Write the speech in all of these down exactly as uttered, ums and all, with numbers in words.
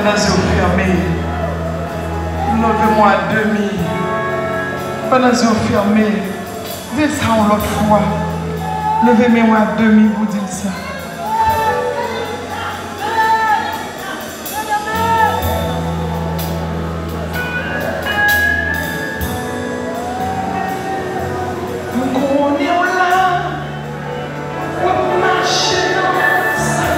Pandan zye w fèmen, leve men w a demi. Pandan zye w fèmen, di sa yon lòt fwa. Leve men w a demi pou di l sa. M konnen w la. W ap mache nan sa.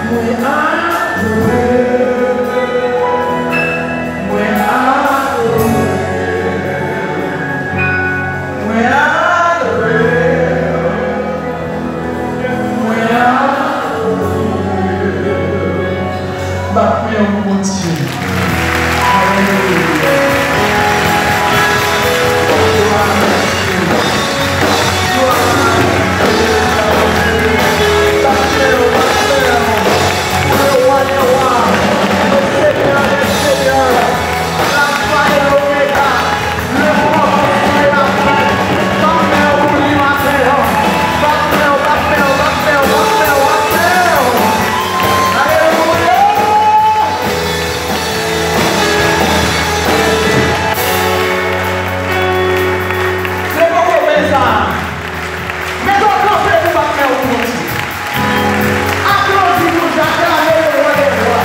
Mwen adore, mwen adore, mwen adore, mwen adore. Bat men w pou Bondye. Alelouya. Se poko byen sa. Mete w kanpe pou bat men w pou Bondye. Aplodi Bondye, aklame le wa de wa.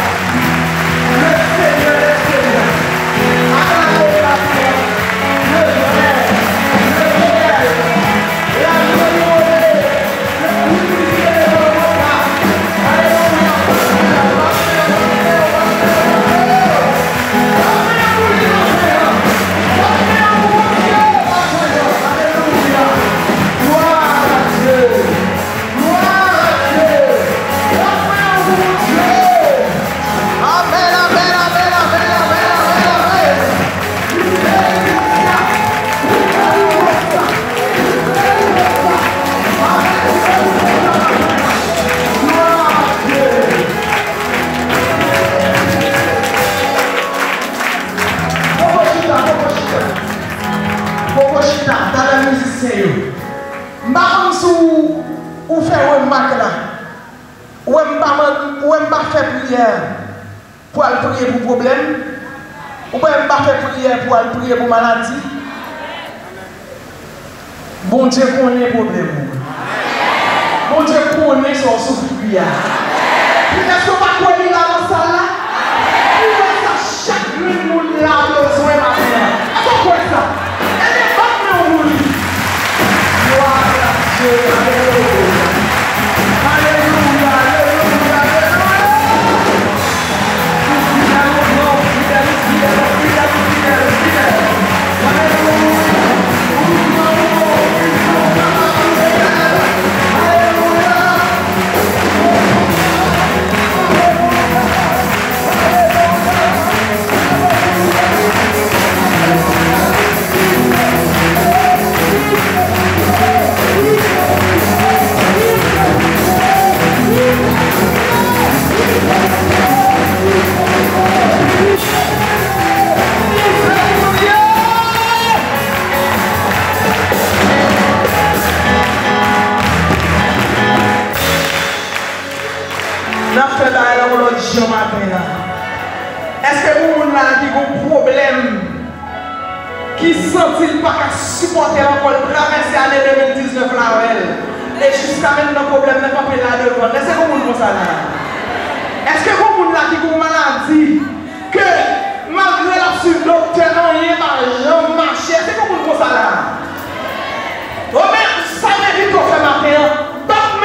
Le Senyè de seyè. Aklame le wa de wa. Le vrè, le reyèl, la glorifye. Poko chita, poko chita. Poko chita, talè mizisyen yo. M pa konn si w, ou fè remak la. Ou wè m pa mande, ou wè m pa fè priyè pou al priye pou pwoblèm. Ou wè m pa fè priyè pou al priye pou maladi. Bondye konnen pwoblèm ou. Bondye konnen sa w soufri a. Èske w pa kwè li la nan sal la? Ou wè sa chak grenn moun la bezwen maten an. Èske w kwè sa? Ebyen, bat men w pou li. Glwa a Dye. Alelouya. Alelouya, alelouya, alelouya. N ap fè bagay la yon lòt jan maten an. Èske gen moun la ki gen yon pwoblèm, ki santi l pa ka sipòte l ankò, l travèse ane de mil diznèf la avè l, e jiska mentnan pwoblèm nan kanpe la devan l? Èske gen moun konsa la? Èske gen moun la ki gen yon maladi ke malgre l ap swiv doktè, anyen pa janm mache? Èske gen moun konsa la? Omen, sa m envite w fè maten an, bat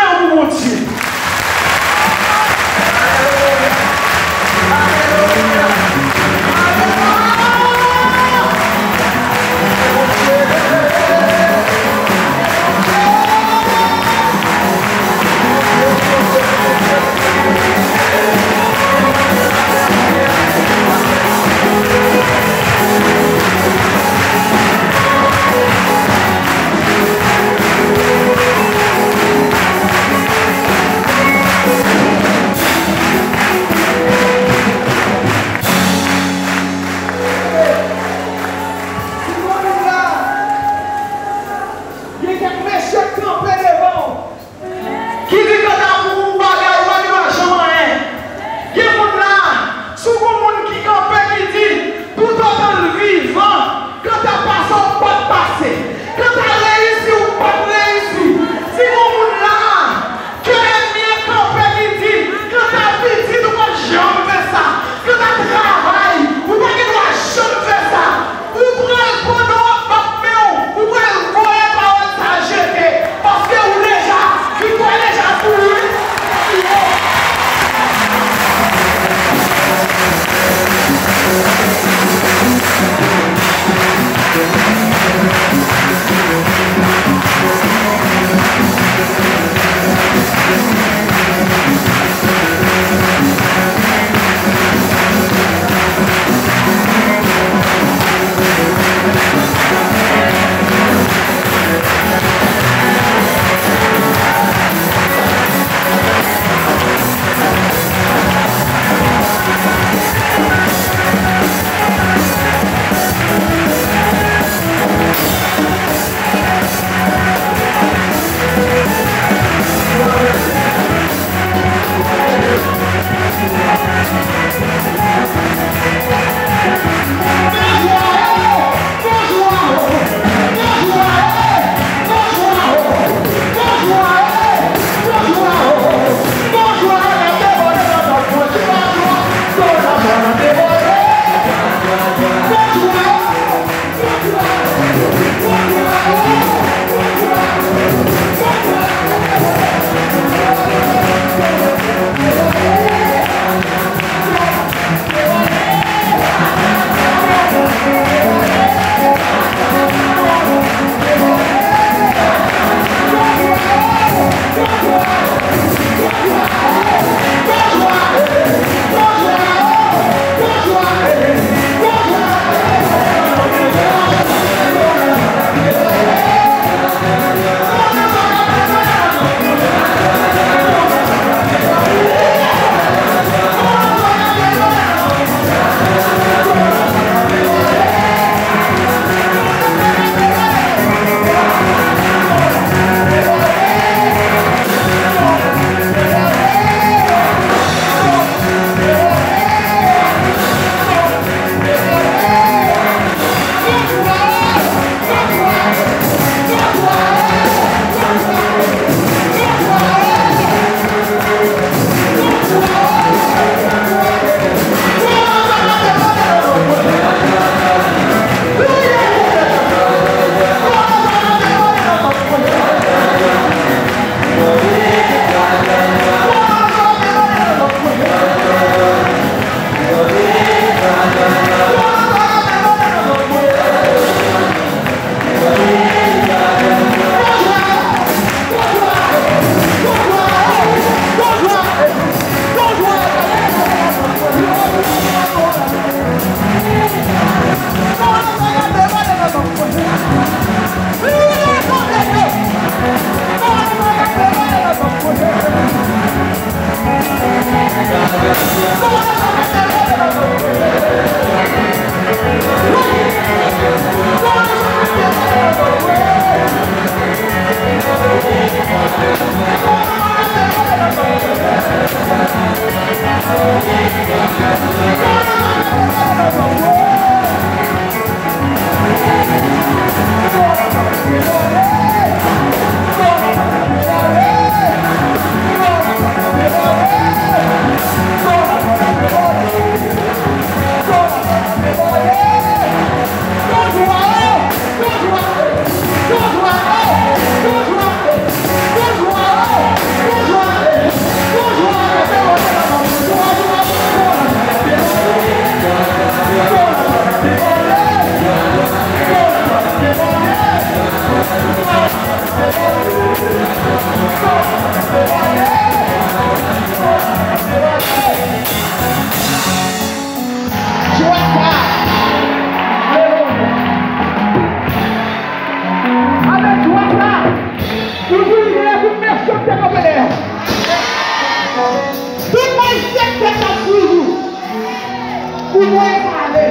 Pou mwen sa ale.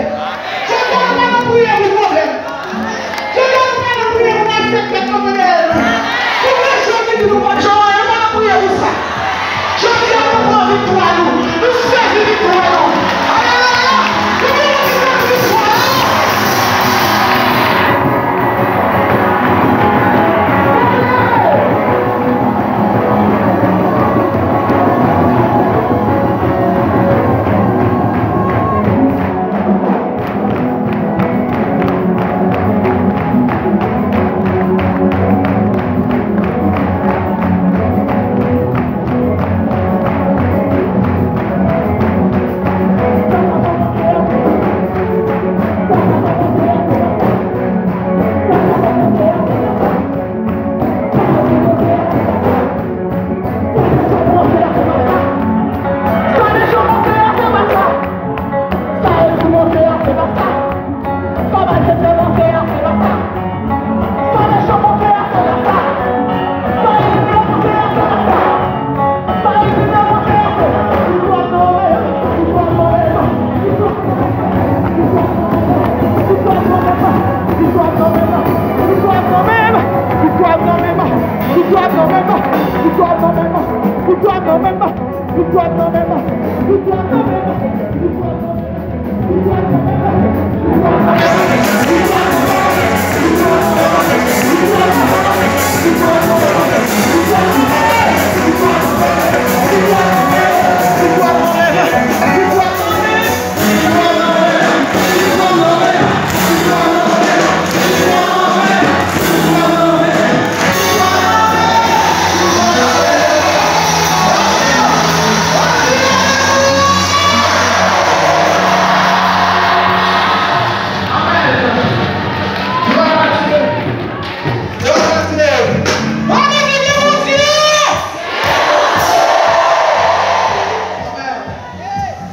Jodi a, nou pa nan priye pou pwoblèm. Jodi a, nou pa nan priye pou n aksepte kòm nou dèyè nou. Pou mwen, jodi di nou pa janm anyen, nou pa nan priye pou sa. Jodi a, nou pran viktwa nou. Nou sezi viktwa nou. Alelouya! Pou mwen, nou sezi viktwa nou.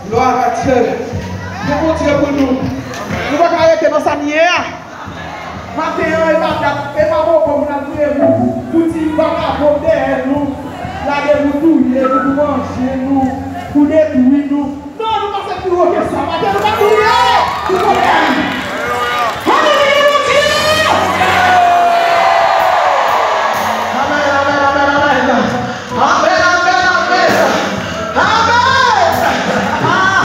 Glwa a Dye. Gen Bondye pou nou. Nou pa ka rete nan sa n ye a. Maten an, e pa dat, e pa bonbon pou n al touye nou, pou ti vakabon dèyè nou, lage pou touye nou, pou manje nou, pou detwi nou. Non, nou pase pi wo ke sa. Maten, nou pa touye pou pwoblèm. Alelouya, Bondye! Amèn, amèn, amèn, amèn. Amèn, amèn, amèn. Amèn! Ah!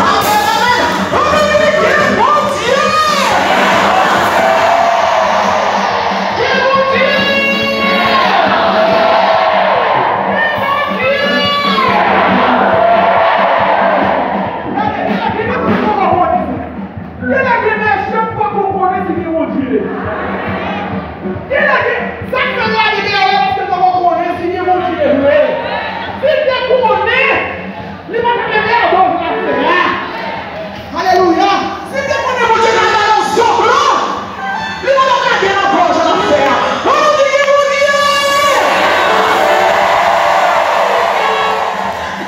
Amèn, amèn! Amèn, gen Bondye! Gen Bondye! Gen Bondye! Gade, gade, gen Bondye, gen Bondye. Genlè gen nèg k ap poko konnen si gen Bondye. Genlè gen, sa k fè l lage dèyè yo, paske l poko konnen si gen Bondye vre. Si l te konnen, li pa t ap mete nan pòz l ap fè a. Alelouya! Si l te konnen Bondye ka ba yo zòklò, li pa t ap lage nan pòz l ap fè a. Ann di gen Bondye!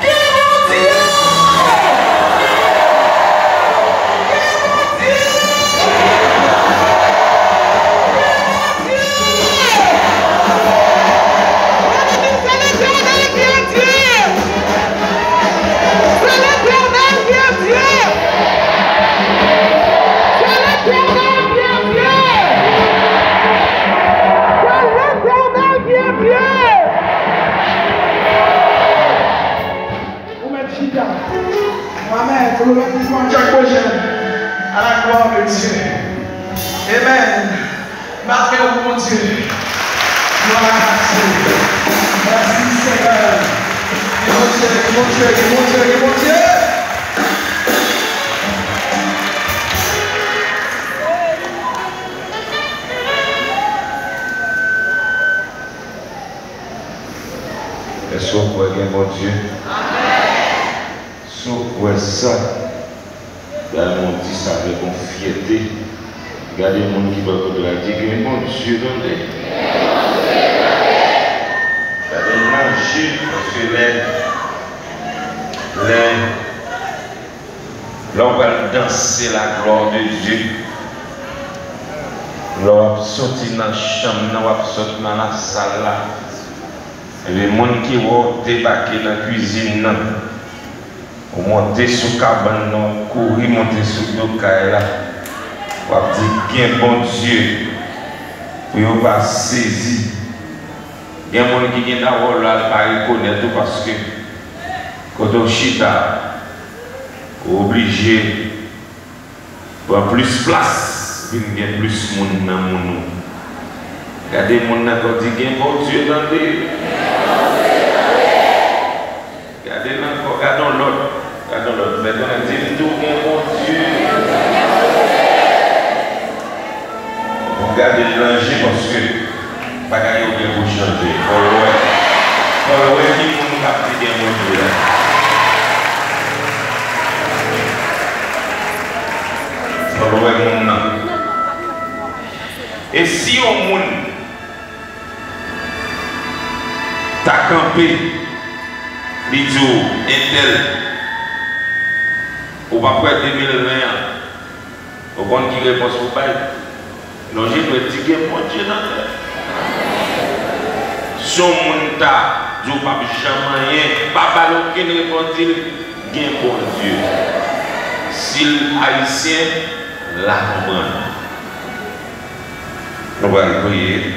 Gen Bondye! Gen Bondye! Gen Bondye! Mwen di, se Letènèl ki Dye! Se Letènèl ki Dye! Se Letènèl ki Dye! Se Letènèl ki Dye! Ou mèt chita. Amèn. Pou nou mèt chita. Chak pwojè. À la gloire de Dieu. Amen. Bat men w pou Bondye. Glwa a Dye. Mèsi, Senyè. Gen Bondye, gen Bondye, gen Bondye, gen Bondye. Èske w kwè gen Bondye? Si w kwè sa, bay Bondye sa avèk yon fyète. Gade moun ki bò kote la, di, "Gen Bondye tande." Gade l nan je, paske lè, lè, lè w pral danse la gloire de Dieu, lè w ap soti nan chanm nan, w ap sot nan lasal la, epi moun ki wè w debake nan kwizin nan, Ou monte sou kabann nan, ou kouri monte sou do kay la. W ap di, "Gen Bondye." Pou yo pa sezi. Gen moun ki gen dawòl la, l pa rekonèt ou paske kote w chita, ou oblije pran plis plas, vin gen plis moun nan moun ou. Gade moun nan kò, di, "Gen Bondye, tande." Gade l ankò, gade yon lòt, gade yon lòt. Fè konnen, di l tou, "Gen Bondye." Bon, gade l nan je paske bagay yo gen pou chanje. Fò l wè, fò l wè ki moun k ap di, "Gen Bondye" a. Fò l wè moun nan. E si yon moun ta kanpe, li di w, "Entèl, ou p ap wè de mil ven an." Ou konn ki repons pou bay? Lonje dwèt, di, "Gen Bondye nan tèt." Si yon moun ta di w, "W p ap janm anyen," pa ba l okenn repons, di l, "Gen Bondye." Si l ayisyen, l a konprann. Nou pral priye.